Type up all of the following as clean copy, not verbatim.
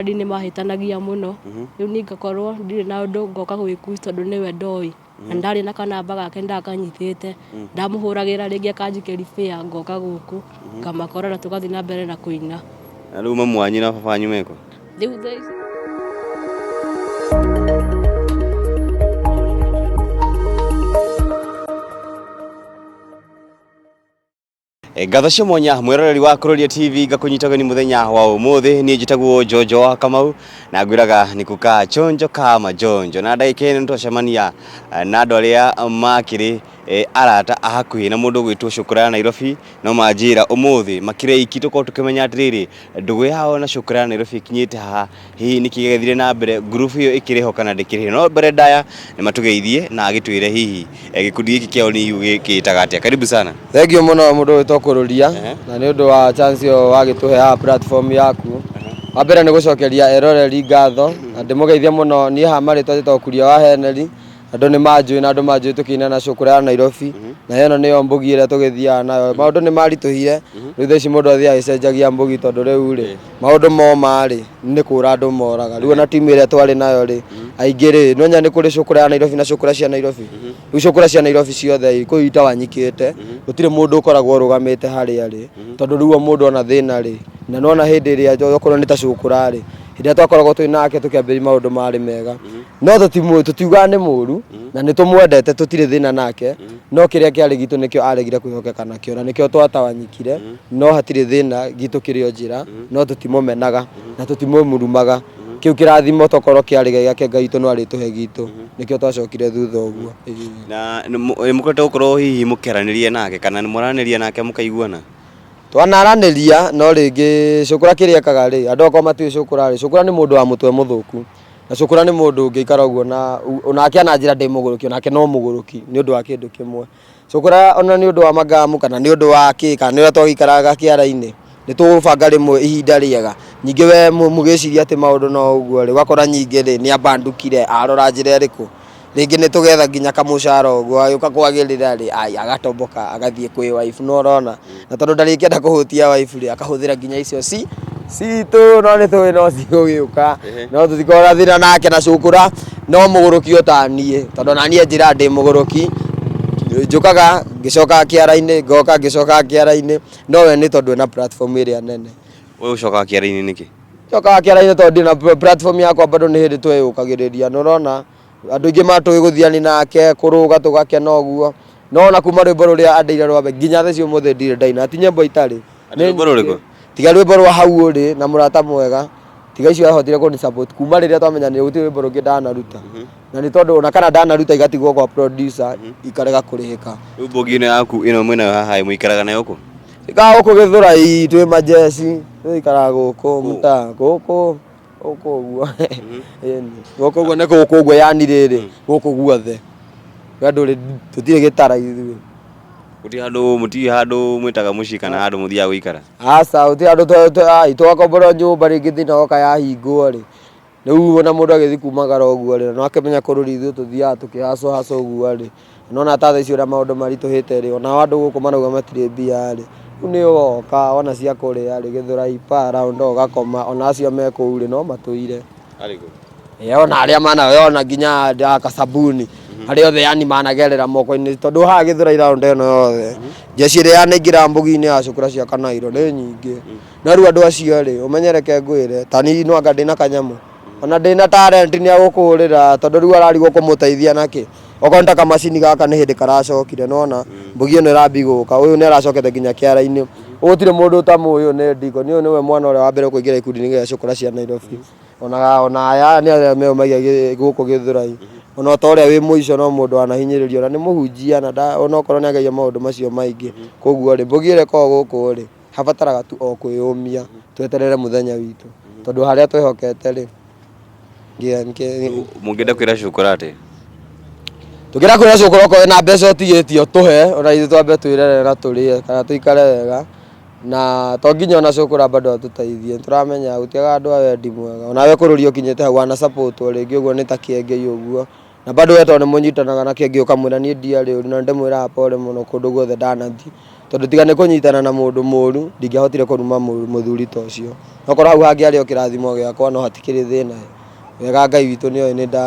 Nĩ mahĩtanagia mũno, rĩu niĩ ngakorwo ndirĩ na ũndũ ngoka gwĩ Kush tondũ nĩwe ndoĩ, na ndarĩ na kanamba gake nĩndakanyitĩte, ndamũhũragĩra rĩngĩ akanjikĩria fare ngoka gũkũ ngamakora na tũgathiĩ na mbere na kũina. Na rĩu mamu wanyu na baba wanyu mekũ? Rĩu thaa ici Ngatho cia mwanya mwiroreri wa Kuroria TV ngakunyita ũgeni muthenya wa umuthi. Niĩ njĩtagwo Njonjo wa Kamau na ngwĩraga nĩ kuka chonjo ka majonjo, na ndagĩka ĩno nĩtwacemania na andũ arĩa makĩrĩ arata a hakuhĩ na mũndũ ũgwĩtwo Cũkũra ya Nairobi, no manjĩra ũmũthĩ makĩrĩ aiki tũkorwo tũkĩmenya atĩrĩrĩ, ndũgũ yao na Cũkũra ya Nairobi ĩkinyĩte haha, hihi nĩkĩ gĩgĩthire na mbere, ngurubu ĩyo ĩkĩrĩ ho kana ndĩkĩrĩ ho. No mbere ndaya nĩ matũgeithie na agĩtwĩre hihi gĩkundi gĩkĩ kĩao nĩ gĩkĩĩtaga atĩa. Karibu sana. Thengiũ mũno mũndũ wĩtwo Kũrũria na nĩ ũndũ wa chance ĩyo wagĩtũhe haha platform yaku. Wa mbere nĩ gũcokeria eroreri ngatho na ndĩmũgeithie mũno. Niĩ haha marĩtwa njĩtagwo Kuria wa Heneri. Andũ nĩ manjũĩ na andũ manjũĩ tũkĩina na Cũkũra ya Nairobi, na ĩno nĩyo mbũgi ĩrĩa tũgĩthiaga nayo. Maũndũ nĩ maritũhire, rĩu thaa ici mũndũ athiaga agĩcenjagia mbũgi tondũ rĩu rĩ, maũndũ moma rĩ, nĩ kũra andũ moraga. Rĩu ona timu ĩrĩa twarĩ nayo rĩ, aingĩ rĩ, nĩ nĩ kũrĩ Cũkũra ya Nairobi na Cũkũra cia Nairobi. Rĩu Cũkũra cia Nairobi ciothe rĩ, kũu itawanyikĩte, gũtirĩ mũndũ ũkoragwo ũrũgamĩte harĩa arĩ, tondũ rĩu o mũndũ ona thĩna rĩ, na nĩwona hĩndĩ ĩrĩa okorwo nĩ ta Cũkũra rĩ, hĩndĩ ĩrĩa twakoragwo twĩ nake tũkĩambĩrĩria maũndũ marĩ mega. No tũtiugaga nĩ mũru na nĩ tũmwendete, tũtirĩ thĩna nake, no kĩrĩa kĩarĩ gitũ nĩkĩo aregire kwĩhokeka nakĩo na nĩkĩo twatawanyikire, no hatirĩ thĩna, gitũ kĩrĩ o njĩra, no tũtimũmenaga na tũtimũmurumaga. Kĩu kĩrathimo tokorwo kĩarĩ gĩake, Ngai witũ no arĩtũhe gitũ, nĩkĩo twacokire thutha ũguo. Na nĩ mũkoretwo gũkorwo hihi mũkĩaranĩria nake kana nĩ mũranĩria nake mũkaiguana? Twanaranĩria no rĩngĩ Cũkũra kĩrĩa ekaga rĩ, andũ okorwo matiũĩ Cũkũra rĩ, Cũkũra nĩ mũndũ wa mũtwe mũthũku. Na Cũkũra nĩ mũndũ ũngĩikara ũguo na onake ananjĩra ndĩ mũgũrũki, onake no mũgũrũki nĩ ũndũ wa kĩndũ kĩmwe. Cũkũra ona nĩ ũndũ wa mangamu kana nĩ ũndũ wa kĩ kana nĩ ũrĩa twagĩikaraga kĩara-inĩ, nĩ tũgũbanga rĩmwe ihinda rĩega. Ningĩ we mũgĩciria atĩ maũndũ no ũguo rĩ, ũgakora ningĩ rĩ, nĩ abandũkire arora njĩra ĩrĩkũ. Rĩngĩ nĩ tũgetha nginya kamũcara ũguo, agĩũka kwagĩrĩra rĩ, ai agatomboka agathiĩ kwĩ wife, nĩ ũrona? Na tondũ ndarĩkĩenda kũhutia wife rĩ, akahũthĩra nginya icio ci citũ, no nĩ tũĩ no cigũgĩũka, no tũtikoragwo na thĩna nake. Na cũkũra no mũgũrũki o ta niĩ, tondũ ona niĩ anjĩraga ndĩ mũgũrũki, njũkaga ngĩcokaga kĩara-inĩ, ngoka ngĩcokaga kĩara-inĩ, no we nĩ tondũ ena platform ĩrĩa nene. We ũcokaga kĩara-inĩ nĩkĩ? Njokaga kĩara-inĩ tondũ ndĩ na platform yakwa bado nĩ hĩndĩ tweyũkagĩrĩria, nĩ ũrona? Andũ aingĩ matũĩ gũthiani nake, kũrũga tũgakena ũguo, no ona kuma rwĩmbo rũrĩa andeire rwa mbere nginya thaa ici ũmũthĩ ndirĩ ndaina, ti nyĩmbo itarĩ. Atĩ rwĩmbo rũrĩkũ? Tiga rwĩmbo rwa hau ũrĩ na mũrata mwega, tiga icio ahotire kũni support kuma rĩrĩa twamenyanire gũtirĩ rwĩmbo rũngĩ ndanaruta. Na nĩ tondũ ona kana ndanaruta igatigwo kwa producer ikarega kũrĩhĩka. Rĩu mbũgi ĩno yaku ĩno mwĩnayo haha ĩ mũikaraga nayo kũ? Tũikaraga gũkũ Gĩthũrai twĩ majeci, tũikaraga gũkũ mũtaa, gũkũ gũkũ ũguo. Ĩni. Gũkũ ũguo nĩ gũkũ ũguo yani rĩrĩ, gũkũ guothe. We ndũrĩ, tũtirĩ gĩtara ithuĩ. Gũtirĩ handũ, mũtirĩ handũ mwĩtaga mũciĩ kana handũ mũthiaga gũikara? Aca, gũtirĩ handũ twakombora nyũmba rĩngĩ thĩna woka yahingwo rĩ, Rĩu ona mũndũ agĩthiĩ kumagara ũguo rĩ, na nĩwakĩmenya bũrũri ithuĩ tũthiaga tũkĩ hustle hustle ũguo rĩ, nĩwona ta thaa ici ũrĩa maũndũ maritũhĩte rĩ, onao andũ gũkũ marauga matirĩ mbia rĩ, rĩu nĩ ũgoka wona cia kũrĩa rĩ, Gĩthũrai para ũgakoma, ona acio me kũu rĩ, no matũire. Arĩkũ? Ĩ ona arĩa mana nginya a Kasabuni, arĩa othe yani managerera moko-inĩ, tondũ haha Gĩthũrai round ĩno yothe, jeshi ĩrĩa yanaingĩra mbugi-inĩ ya cukura cia Kanairo nĩ nyingĩ. No rĩu andũ acio rĩ, ũmenye reke ngwĩre, ta niĩ no anga ndĩna kanyamũ, ona ndĩna talent nĩ agũkũhũrĩra tondũ rĩu ararigwo kũmũteithia nakĩ. Okorwo nĩ ta kamacini gaka nĩ hĩndĩ karacokire, nĩ wona, mbugi ĩno ĩrambi gũka, ũyũ nĩ aracokete nginya kĩara-inĩ. Gũtirĩ mũndũ ũtamũĩ ũyũ nĩ Ndingo, ũyũ nĩwe mwana ũrĩa wa mbere kũingĩra gĩkundi-inĩ gĩa cũkũra cia Nairobi. Ona aya nĩ arĩa meyũmagia gũkũ Gĩthũrai. Ona ta ũrĩa wĩ mũico no mũndũ wanahinyĩrĩrio na nĩ mũhunjia na onokorwo nĩ ageria maũndũ macio maingĩ. Koguo rĩ, mbugi ĩrĩa ĩkoragwo gũkũ rĩ, habataraga tu o kwĩyũmia tweterere mũthenya witũ tondũ harĩa twĩhokete rĩ Mũngĩenda kwĩra cũkũra atĩa? Tũngĩenda kwĩra cũkũra okorwo wĩna mbeca ũtigĩtie ũtũhe ona ithuĩ twambe twĩrere na tũrĩe kana tũikare wega na to nginya ona cũkũra bado atũteithie, nĩtũramenya gũtiagaga andũ a wendi mwega onawe kũrũria ũkinyĩte hau wana support wo rĩngĩ ũguo nĩ ta kĩengei ũguo na bado we tondũ nĩmũnyitanaga na kĩengei ũkamwĩra niĩ ndiarĩ ũru na nĩndĩmwĩraga pole mũno kũndũ guothe ndanathiĩ. Tondũ tiga nĩ kũnyitana na mũndũ mũru, ndingĩahotire kũruma mũthuri ta ũcio. Okorwo hau hangĩarĩ o kĩrathimo gĩakwa no hatikĩrĩ thĩna. Wega Ngai witũ nĩoĩ nĩ nda,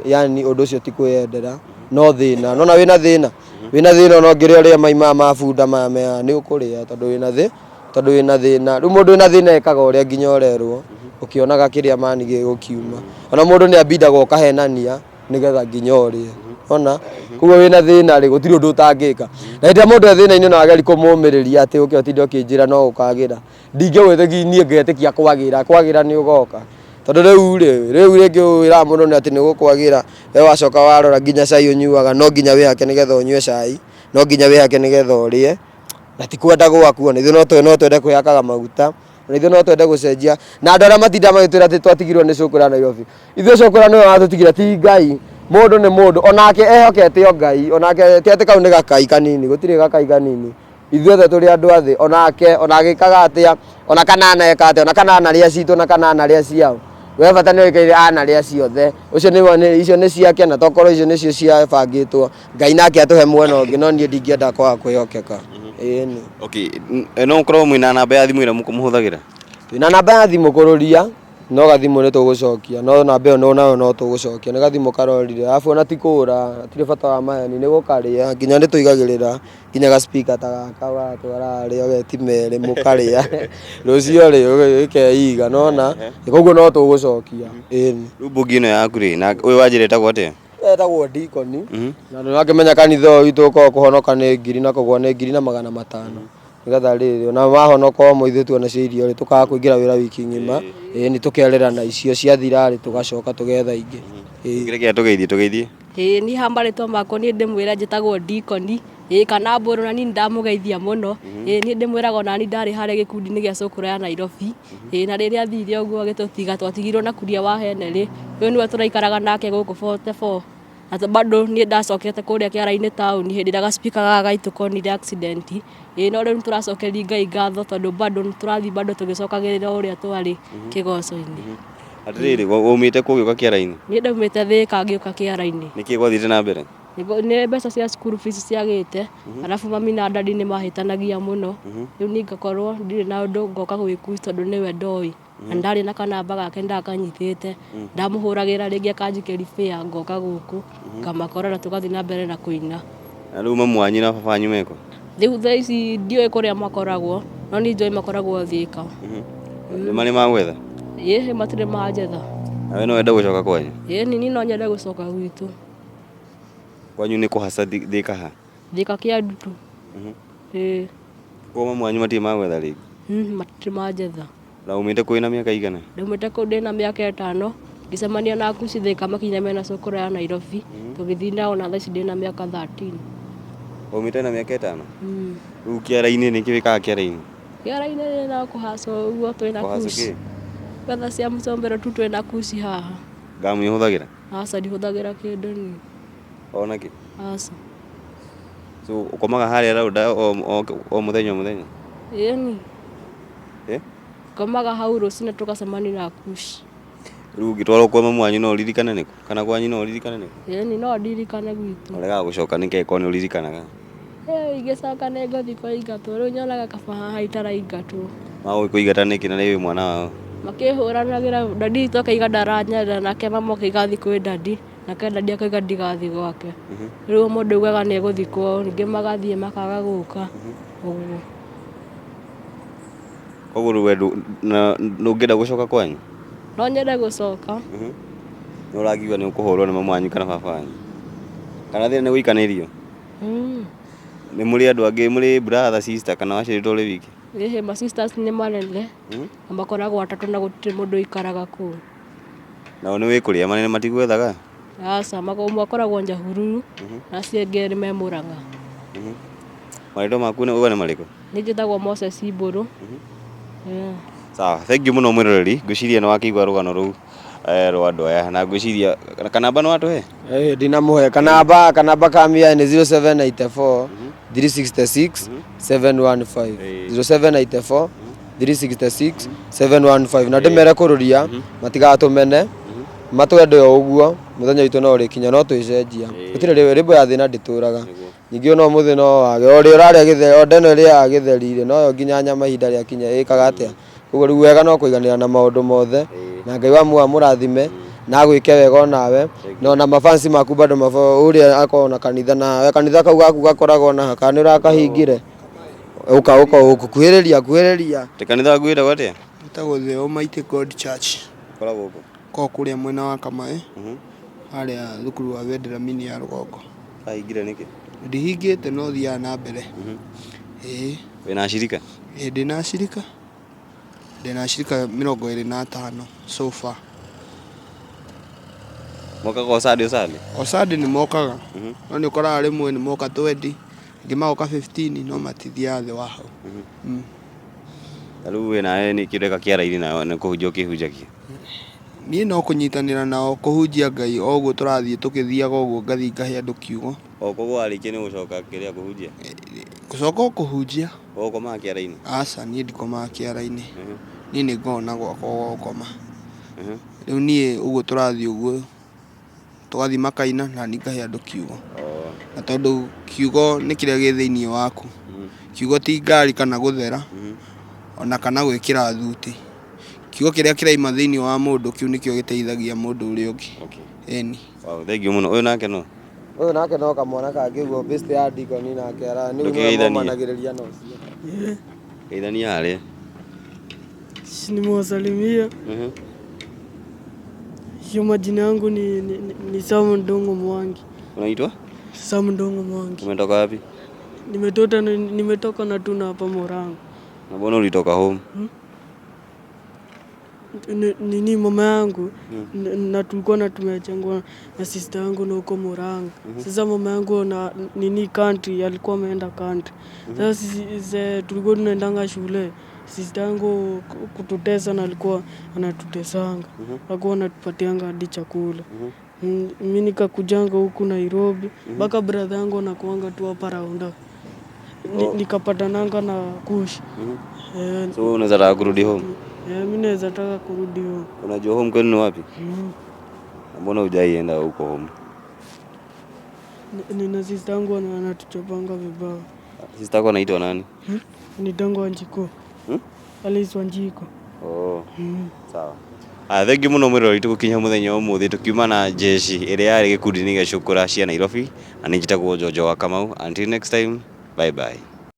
yani ũndũ ũcio ti kwĩyendera, no thĩna. Nĩwona wĩna thĩna, wĩna thĩna ona ũngĩrĩa ũrĩe mai maya ma bunda maya me haha nĩ ũkũrĩa tondũ wĩna thĩ, tondũ wĩna thĩna. Rĩu mũndũ wĩna thĩna ekaga ũrĩa nginya ũrerwo, ũkĩonaga kĩrĩa mani gĩgũkiuma. Ona mũndũ nĩ ambindagwo ũkahenania nĩgetha nginya ũrĩe. Ona koguo wĩna thĩna rĩ, gũtirĩ ũndũ ũtangĩka. Na hĩndĩ ĩrĩa mũndũ e thĩna-inĩ no agerie kũmũmĩrĩria atĩ ũke ũtinde ũkĩnjĩra no ũkagĩra. Ndingĩgwĩtĩkia niĩ ngetĩkia kwagĩra, kwagĩra nĩ ũgoka. Tondũ rĩu rĩ, rĩu rĩngĩ wĩraga mũndũ nĩ atĩ nĩ ũgũkwagĩra, we wacoka warora nginya cai ũnyuaga no nginya wĩhake nĩgetha ũnyue cai, no nginya wĩhake nĩgetha ũrĩe, na ti kwenda gwaku ona ithuĩ no twende kwĩhakaga maguta, ona ithuĩ no twende gũcenjia. Na andũ arĩa matindaga magĩtwĩra atĩ twatigirwo nĩ cũkũra Nairobi, ithuĩ cũkũra nĩwe watũtigire ti Ngai. Mũndũ nĩ mũndũ, onake ehokete o Ngai, onake ti atĩ kau nĩ gakai kanini, gũtirĩ gakai kanini. Ithuothe tũrĩ andũ a thĩ, onake, ona agĩkaga atĩa, ona kana aneka atĩa, ona kana anarĩa citũ, ona kana anarĩa ciao, we bata nĩ oĩkaine anarĩa ciothe, ũcio nĩ, icio nĩ ciake na tokorwo icio nĩcio ciabangĩtwo, Ngai nake atũhe mwena ũngĩ, no niĩ ndingĩenda kwaga kwĩhokeka. Ĩni. Okay, no mũkorwo mwĩna namba ya thimũ ĩrĩa mũhũthagĩra? Twĩna namba ya thimũ kũrũria, no gathimũ nĩ tũgũcokia, no namba ĩyo nayo no tũgũcokia, nĩ gathimũ karorire, arabu ona ti kũra, hatirĩ bata wa maheni, nĩ gũkarĩa, nginya nĩ tũigagĩrĩra nginya ga speaker ta gaka ũgatwara harĩa ũgeti merĩ mũkarĩa, rũciũ rĩ ĩkeiga, nĩwona, koguo no tũgũcokia, ĩni. Rĩu mbũgi ĩno yaku rĩ, na ũyũ wanjĩra ĩtagwo atĩa? Etagwo Deacon, na nĩ ũrakĩmenya kanitha ũyũ witũ ũkoragwo kũhonoka nĩ ngiri na kũgwa nĩ ngiri na magana matano. Nĩgetha rĩrĩ ona mahonoka ũmwe ithuĩ tuona cia irio rĩ, tũkaga kũingĩra wĩra wiki ng'ima, ĩĩ nĩ tũkerĩra icio ciathira rĩ, tũgacoka tũgetha ingĩ. Ĩĩ. Kĩrĩa tũgeithie tũgeithie. Ĩĩ niĩ ha marĩtwa makwa niĩ ndĩmwĩre njĩtagwo Deacon, ĩĩ kana Mbũrũ na niĩ nĩndamũgeithia mũno, ĩĩ niĩ ndĩmwĩraga ona niĩ ndarĩ harĩa gĩkundi-inĩ gĩa Cũkũrũ ya Nairobi, ĩĩ na rĩrĩa athire ũguo agĩtũtiga twatigirwo na Kuria wa Henry, ũyũ nĩwe tũraikaraga nake gũkũ 44. Na bado niĩ ndacokete kũrĩa kĩara-inĩ taũni hĩndĩ ĩrĩa ga speaker gaka gaitũ konire accident, ĩĩ no rĩu nĩ tũracokeria Ngai ngatho tondũ bado nĩ tũrathiĩ bado tũgĩcokagĩrĩra o ũrĩa twarĩ kĩgoco-inĩ. Atĩrĩrĩ, waumĩte kũ ũgĩũka kĩara-inĩ? Niĩ ndaumĩte Thĩka ngĩũka kĩara-inĩ. Nĩkĩ gwathiĩte na mbere? Nĩ mbeca cia school fees ciagĩte, arabu mami na daddy nĩ mahĩtanagia mũno, rĩu niĩ ngakorwo ndirĩ na ũndũ ngoka gwĩ tondũ nĩwe ndoĩ. Na ndarĩ na kanamba gake ndakanyitĩte, ndamũhũragĩra rĩngĩ akanjikĩria fare ngoka gũkũ ngamakora na tũgathiĩ na mbere na kũina. Na rĩu mamu wanyu na baba wanyu mekũ? Rĩu thaa ici ndiũĩ kũrĩa makoragwo, no niĩ njũĩ makoragwo Thĩka. Nĩ marĩ magwetha? Ĩĩ matirĩ manjetha. Na we no wende gũcoka kwanyu? Ĩĩ niĩ no nyende gũcoka gwitũ. Kwanyu nĩ kũhaca Thĩka ha? Thĩka Kĩandutu. Ĩĩ. Koguo mamu wanyu matirĩ magwetha rĩngĩ? Matirĩ manjetha. Na umĩte kũ wĩna mĩaka igana? Ndaumĩte kũu ndĩna mĩaka ĩtano, ngĩcemania na Akuci Thĩka makinya mena cũkũrũ ya Nairobi, tũgĩthiĩ nao na thaa ici ndĩna mĩaka 13. Waumĩte na mĩaka ĩtano? Rĩu kĩara-inĩ nĩkĩ wĩkaga kĩara-inĩ? Kĩara-inĩ no kũhaca ũguo twĩna Kũhaca kuci. kĩ? Gwetha cia mũcombero tu twĩna kuci haha. Ngamu ũhũthagĩra? Aca ndihũthagĩra kĩndũ niĩ. Ona kĩ? Aca. So ũkomaga harĩa raunda o mũthenya o mũthenya? Ĩni. Eh? Ngomaga hau rũcinĩ tũgacemania na Kush. Rĩu ũngĩtwarwo kwa mamu wanyu no ũririkane nĩkũ? Kana kwanyu no ũririkane nĩkũ? Ĩni no ndirikane gwitũ. Ũregaga gũcoka nĩkĩ angĩkorwo nĩ ũririkanaga? Eh, ingĩcoka nĩ ngũthiĩ kũingatwo. Rĩu nyonaga kaba haha itaraingatwo. Magũkũingata nĩkĩ na rĩu wĩ mwana wao? Makĩhũranagĩra dadi witũ akaiga ndaranyenda nake mama akaiga athiĩ kwĩ dadi nake dadi akaiga ndigathiĩ gwake. Rĩu mũndũ augaga nĩ egũthiĩ kwao ningĩ magathiĩ makaga gũka ũguo. Koguo rĩu we ndũngĩenda gũcoka kwanyu? No nyende gũcoka. Nĩ ũrakiuga nĩ ũkũhũrwo nĩ mamu wanyu kana baba wanyu? Kana thĩna nĩ gũikanĩrio? Nĩ mũrĩ andũ angĩ mũrĩ brother sister kana waciarĩtwo ũrĩ wiki? Ĩhĩ ma sisters nĩ manene na makoragwo atatũ na gũtirĩ mũndũ ũikaraga kũu. Nao nĩ wĩ kũrĩa manene matigwethaga? Aca, ũmwe akoragwo Nyahururu na acio angĩ erĩ me Mũrang'a. Marĩtwa maku nĩ uga nĩ marĩkũ? Niĩ njĩtagwo Moses Mbũrũ. Sawa, thank you mũno mwĩroreri, ngwĩciria nĩ wakĩigua rũgano rũu rwa andũ aya na ngwĩciria kanamba nĩ watũhe? Eh, ndinamũhe kanamba kanamba ka mia nĩ 0794 366 715 0794 366 715 na ndĩmere kũrũria matigatũmene matwende o ũguo mũthenya witũ no ũrĩkinya no twĩcenjia gũtirĩ rĩmbo ya thĩna ndĩtũraga. Ningĩ ona ũmũthĩ no wage o ũrĩa ũrarĩa gĩtheri, o ndeno ĩrĩaga gĩtheri-rĩ, noyo nginya nyama ihinda rĩakinya ĩkaga atĩa. Koguo rĩu wega no kũiganĩra na maũndũ mothe, na Ngai wa muoyo amũrathime na agwĩke wega onawe, na ona mafansi maku bado ũrĩa akoragwo na kanitha nawe, kanitha kau gaku gakoragwo na kana nĩ ũrakahingire? Ũka ũka ũka kuhĩrĩria kuhĩrĩria. Atĩ kanitha waku wĩtagwo atĩa? Wĩtagwo The Almighty God Church. Ũkoragwo kũ? Koragwo kũrĩa mwena wa Kamaĩ, harĩa thukuru wa Vendera Mini ya rũgongo. Ũrahingire nĩkĩ? Ndihingĩte no thiaga na mbere. Ĩĩ. Wĩna acirika? Ĩĩ ndĩna acirika. Ndĩna acirika 25 so far. Mokaga o Sunday o Sunday? O Sunday nĩ mokaga, no nĩ ũkoraga rĩmwe nĩ moka 20, angĩ magoka 15 no matithiaga thĩ wa hau. Ta rĩu we nawe nĩkĩ ũreka kĩara-inĩ na nĩ kũhunjia ũkĩhunjagia? Niĩ no kũnyitanĩra nao kũhunjia Ngai o ũguo tũrathiĩ tũkĩthiaga ũguo ngathiĩ ngahe andũ kiugo. O koguo warĩkia nĩ ũgũcoka kĩrĩa kũhunjia? Gũcoka o kũhunjia. We ũkomaga kĩara-inĩ? Aca niĩ ndikomaga kĩara-inĩ. Niĩ nĩ ngoragwo na gwakwa gwa gũkoma. Rĩu niĩ ũguo tũrathiĩ ũguo tũgathiĩ makaina na niĩ ngahe andũ kiugo. Na tondũ kiugo nĩ kĩrĩa gĩ thĩiniĩ waku. Kiugo ti ngari kana gũthera ona kana gwĩkĩra thuti. Kiugo kĩrĩa kĩraima thĩiniĩ wa mũndũ kĩu nĩkĩo gĩteithagia mũndũ ũrĩa ũngĩ. Ĩni. Wow, thengiũ mũno. Ũyũ nake nũ? Ũyũ nake no kamwana kangĩ ũguo best ya Deacon nake ara nĩwe Ndũkĩgeithanie. momanagĩrĩria na ũcio. Geithania harĩa. Nimewasalimia. Hiyo majina yangu ni Sam Ndongo Mwangi. Unaitwa? Sam Ndongo Mwangi. Umetoka wapi? Nimetoka nimetoka na tuna hapa Murang'a. Na mbona ulitoka home? Nini mama yangu na tulikuwa na tumechangwa na sister yangu na huko Murang'a. Sasa mama yangu na nini country alikuwa ameenda country. Sasa sisi tulikuwa tunaendanga shule. Sister yangu kututesa na alikuwa anatutesanga. Alikuwa anatupatianga hadi chakula. Mimi nikakujanga huku Nairobi mpaka brother yangu anakuanga tu hapa Raunda. Nikapatananga na Kush. So wewe unaweza taka kurudi home? Mimi naweza taka kurudi home. Unajua home kwenu ni wapi? Na mbona hujaienda huko home? Nina sister yangu anatuchapanga vibaya. Sister yako anaitwa nani? Ni Dango Wanjiko. Alice Wanjiko. Oh. Sawa. Thengiũ mũno mwĩroreri tũgũkinya mũthenya wa ũmũthĩ tũkiuma na jeshi ĩrĩa yarĩ gĩkundi-inĩ gĩa Cũkũra cia Nairobi na nĩ njĩtagwo Njonjo wa Kamau. Until next time, bye bye.